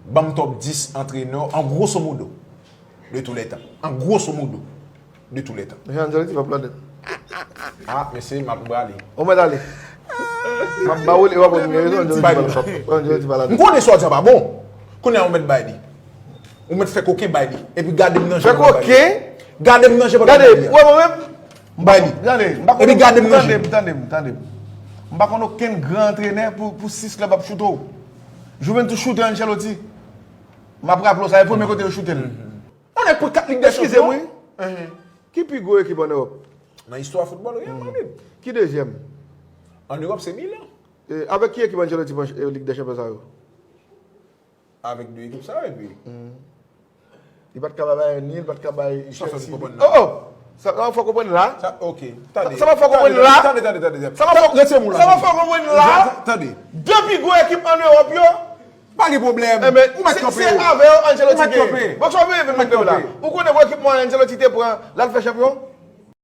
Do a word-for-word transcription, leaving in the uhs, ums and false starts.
Ban m top dis antrenè, an grosso modo, de tous les temps. An grosso modo, de tous les temps. Mesye, Ancelotti p ap la nèt. Ah, mesye, m ap brale. Ou mèt ale. M ap ba ou li, w ap wè m gen rezon, Ancelotti pa la nèt. Ancelotti pa la nèt. M konnen sa w di a pa bon. Kounye a ou mèt bay li. Ou mèt fè koken bay li. Epi gade m nan je. Fè koken? Gade m nan je pandan m bay li a. Gade, ou wè mwen menm? M bay li. Gade, m pa konn. Epi gade m nan je. Tande m, tande m, tande m. M pa konn okenn gran antrenè pou, pou sis klèb ap choute w. Juventus choute Ancelotti. M ap raple w sa, e premye kote yo choute l. Yon nèg pran kat Lig dè Chanpyon. Eskize m, wi. Ki pi gwo ekip ann Ewòp? Nan istwa foutbòl, Real Madrid. Ki dezyèm? Ann Ewòp, se Milan. E, avèk ki ekip Ancelotti pran, e, Lig dè Chanpyon sa yo? Avèk de ekip sa yo, epi. Li pa t ka bay Bayern ni, li pa t ka bay Chelsea. Sa fè m konprann la. Oh, oh! Sa, sa fè w konprann la? Sa, ok. Tande. Sa, sa fè w konprann la? Tande, tande, tande, tande. Sa fè w, retire m la. Sa fè w konprann la? Tande. De pi gwo ekip ann Ewòp yo. Pa gen pwoblèm. Ou mèt kanpe. Se avè yo Ancelotti gen. Ou mèt kanpe. Bon, sa w vle vin mèt kanpe la. Ou konnen gwo ekip mwen Ancelotti te pran, l al fè chanpyon?